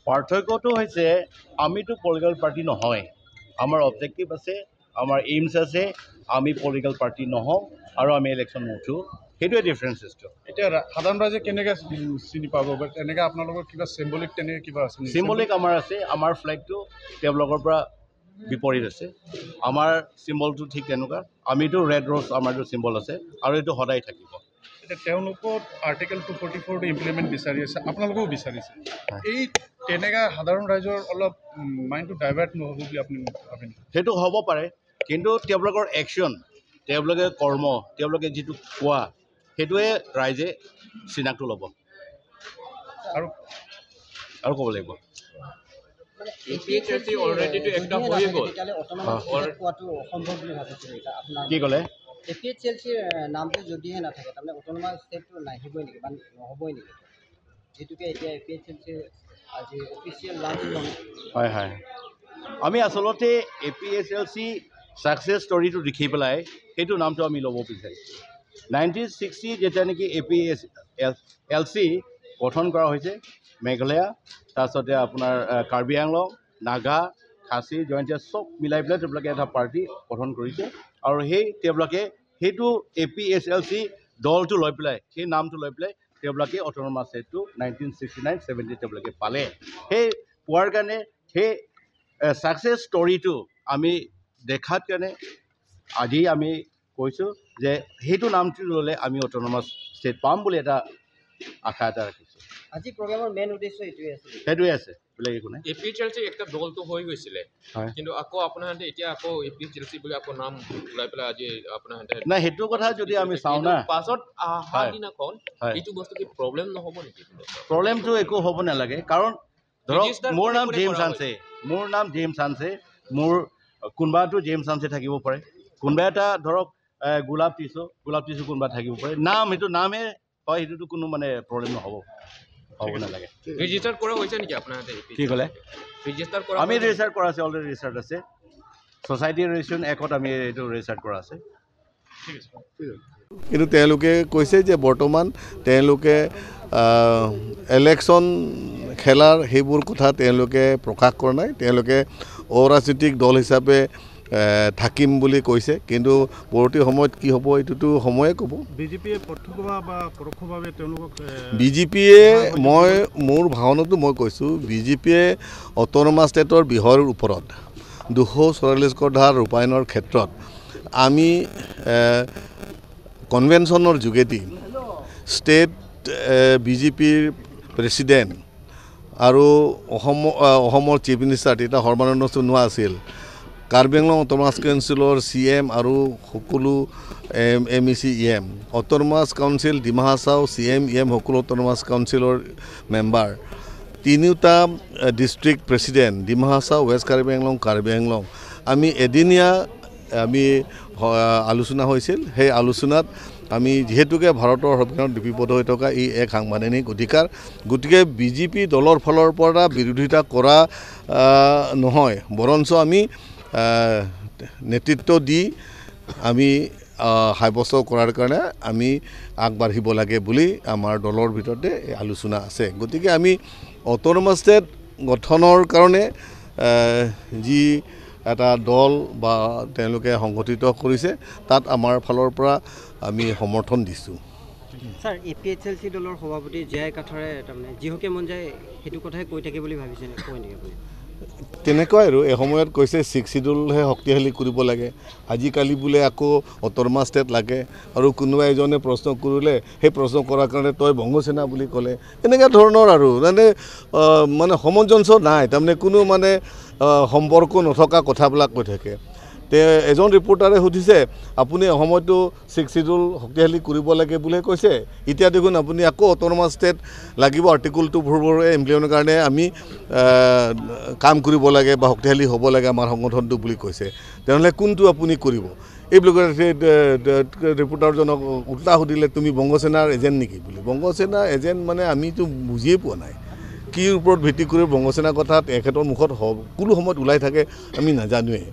পাৰ্থক্যটো হৈছে আমিতো পলিটিকেল পাৰ্টি নহয়, আমাৰ অবজেক্টিভ আছে, আমাৰ এইমছ আছে, আমি পলিটিকেল পাৰ্টি নহওঁ আৰু আমি ইলেকশ্যন নুঠোঁ, সেইটোৱে ডিফাৰেঞ্চেছটো। এতিয়া সাধাৰণ ৰাইজে কেনেকৈ চিনি পাব? তেনেকৈ আপোনালোকৰ কিবা চিম্বলিক তেনেকৈ কিবা আছে? চিম্বলিক আমাৰ আছে, আমাৰ ফ্লেগটো তেওঁলোকৰ পৰা বিপৰীত আছে, আমাৰ চিম্বলটো ঠিক তেনেকুৱা, আমিতো ৰেড ৰ'জ আমাৰটো চিম্বল আছে আৰু এইটো সদায় থাকিব। এতিয়া তেওঁলোকক আৰ্টিকেল 244টো ইমপ্লিমেণ্ট বিচাৰি আছে, আপোনালোকেও বিচাৰিছে, এই তেনেকৈ সাধাৰণ ৰাইজৰ অলপ মাইণ্ডটো ডাইভাৰ্ট নহ'ব বুলি আপুনি ভাবে নেকি? সেইটো হ'ব পাৰে, কিন্তু তেওঁলোকৰ একশ্যন, তেওঁলোকে কৰ্ম, তেওঁলোকে যিটো কোৱা সেইটোৱে ৰাইজে চিনাকটো ল'ব। আৰু আৰু ক'ব লাগিব কি ক'লে? এ পি এইচ এল চিৰ নামটো যদিহে নাথাকে তাৰমানে অট'নমাছ ষ্টেটটো নাহিবই নেকি বা নহ'বই নেকি? যিটোকে এতিয়া এ পি এইচ এল চিৰ আজি অফিচিয়েল লাঞ্চ। হয় হয়, আমি আচলতে A P H L C success ষ্টৰিটো দেখি পেলাই সেইটো নামটো আমি ল'ব বিচাৰিছোঁ। 1960 যেতিয়া নেকি A P H L C গঠন কৰা হৈছে, মেঘালয়া, তাৰপিছতে আপোনাৰ কাৰ্বি আংলং, নাগা, খাচী, জয়ন্তীয়া চব মিলাই পেলাই তেওঁলোকে এটা পাৰ্টি গঠন কৰিছে আৰু সেই তেওঁলোকে সেইটো A P H L C দলটো লৈ পেলাই, সেই নামটো লৈ পেলাই তেওঁলোকে অট'নমাছ ষ্টেটটো 1969-70 তেওঁলোকে পালে। সেই পোৱাৰ কাৰণে সেই ছাকচেছ ষ্টৰিটো আমি দেখাত কাৰণে আজি আমি কৈছোঁ যে সেইটো নামটো ল'লে আমি অট'নমাছ ষ্টেট পাম বুলি এটা আশা এটা ৰাখিছোঁ। আজি প্ৰগ্ৰামৰ মেইন উদ্দেশ্য এইটোৱে আছে, সেইটোৱে আছে, বেলেগ একো নাই। এ পি এইচ এল চিৰ একটা দলটো হৈ গৈছিলে, কিন্তু আকৌ আপোনাহঁতে এতিয়া আকৌ A P H L C বুলি আকৌ নাম ওলাই পেলাই আজি আপোনাহঁতে নাই, সেইটো কথা যদি আমি চাওঁ না পাছত অহা দিনাখন এইটো বস্তু কি প্ৰব্লেম নহ'ব নেকি? প্ৰব্লেমটো একো হ'ব নালাগে, কাৰণ ধৰক মোৰ নাম জেমছ হানছে, মোৰ নাম জেমছ হানছে, মোৰ কোনোবাটো জেমছ হানছে থাকিব পাৰে, কোনোবা এটা ধৰক গোলাপ টিচু, গোলাপ টিচু কোনোবা থাকিব পাৰে, নাম সেইটো নামে হয়, সেইটোতো কোনো মানে প্ৰব্লেম নহ'ব, হ'ব নালাগে। ৰেজিষ্টাৰ কৰা হৈছে নেকি আপোনাহঁতে? কি ক'লে? ৰেজিষ্টাৰ কৰা আমি ৰেজিষ্টাৰ কৰা আছে, অলৰেডি ৰেজিষ্টাৰ্ড আছে, ছ'চাইটি ৰেজিষ্ট্ৰেশ্যন এক্টত আমি এইটো ৰেজিষ্টাৰ কৰা আছে। কিন্তু তেওঁলোকে কৈছে যে বৰ্তমান তেওঁলোকে ইলেকশ্যন খেলাৰ সেইবোৰ কথা তেওঁলোকে প্ৰকাশ কৰা নাই, তেওঁলোকে অৰাজনৈতিক দল হিচাপে থাকিম বুলি কৈছে, কিন্তু পৰৱৰ্তী সময়ত কি হ'ব এইটোতো সময়ে ক'ব। বিজেপিয়ে প্ৰত্যক্ষভাৱে বা পৰোক্ষভাৱে তেওঁলোকক বিজেপিয়ে, মই মোৰ ভাৱনাটো মই কৈছোঁ, বিজেপিয়ে অট'নমাছ ষ্টেটৰ বিষয়ৰ ওপৰত 244 ধাৰা ৰূপায়ণৰ ক্ষেত্ৰত আমি কনভেনশ্যনৰ যোগেদি ষ্টেট বিজেপিৰ প্ৰেচিডেণ্ট আৰু অসমৰ চিফ মিনিষ্টাৰ তেতিয়া সৰ্বানন্দ সোণোৱাল আছিল, কাৰ্বি আংলং অট'নমাছ কাউন্সিলৰ চি এম আৰু সকলো M E C E M, autonomous council Dima Hasao C M E M সকলো অট'নমাছ কাউন্সিলৰ মেম্বাৰ, তিনিওটা district president Dima Hasao, west Karbi Anglong, Karbi Anglong, আমি এদিনীয়া আমি আলোচনা হৈছিল। সেই আলোচনাত আমি যিহেতুকে ভাৰতৰ সংবিধানত লিপিবদ্ধ হৈ থকা ই এক সাংবিধানিক অধিকাৰ, গতিকে বিজেপি দলৰ ফালৰ পৰা বিৰোধিতা কৰা নহয়, বৰঞ্চ আমি নেতৃত্ব দি আমি সাব্যস্ত কৰাৰ কাৰণে আমি আগবাঢ়িব লাগে বুলি আমাৰ দলৰ ভিতৰতে আলোচনা আছে। গতিকে আমি অট'নমাছ ষ্টেট গঠনৰ কাৰণে যি এটা দল বা তেওঁলোকে সংগঠিত কৰিছে তাত আমাৰ ফালৰ পৰা আমি সমৰ্থন দিছোঁ। Sir, A P H L C দলৰ সভাপতি জে আই কাথাৰে তাৰমানে যিহকে মন যায় সেইটো কথাই কৈ থাকে বুলি ভাবিছে নে কয় নেকি আপুনি? তেনেকুৱাই আৰু এসময়ত কৈছে ছিক্স চিডিউলহে শক্তিশালী কৰিব লাগে, আজিকালি বোলে আকৌ অট'নমাছ ষ্টেট লাগে, আৰু কোনোবা এজনে প্ৰশ্ন কৰিলে সেই প্ৰশ্ন কৰাৰ কাৰণে তই বংগসেনা বুলি ক'লে, এনেকুৱা ধৰণৰ আৰু মানে মানে সামঞ্জস্য নাই, তাৰমানে কোনো মানে সম্পৰ্ক নথকা কথাবিলাক কৈ থাকে। তে এজন ৰিপৰ্টাৰে সুধিছে আপুনি এসময়তো ছিক্স চিডিউল শক্তিশালী কৰিব লাগে বুলিয়ে কৈছে, এতিয়া দেখোন আপুনি আকৌ অট'নমাছ ষ্টেট লাগিব, আৰ্টিকল 244 ইমপ্লিমেণ্টৰ কাৰণে আমি কাম কৰিব লাগে বা শক্তিশালী হ'ব লাগে আমাৰ সংগঠনটো বুলি কৈছে, তেনেহ'লে কোনটো আপুনি কৰিব? এইবিলাক ৰিপৰ্টাৰজনক উল্টা সুধিলে তুমি বংগসেনাৰ এজেণ্ট নেকি বুলি। বংগসেনাৰ এজেণ্ট মানে আমিতো বুজিয়ে পোৱা নাই কি ওপৰত ভিত্তি কৰি বংগসেনাৰ কথা তেখেতৰ মুখত কোনো সময়ত ওলাই থাকে আমি নাজানোৱেই।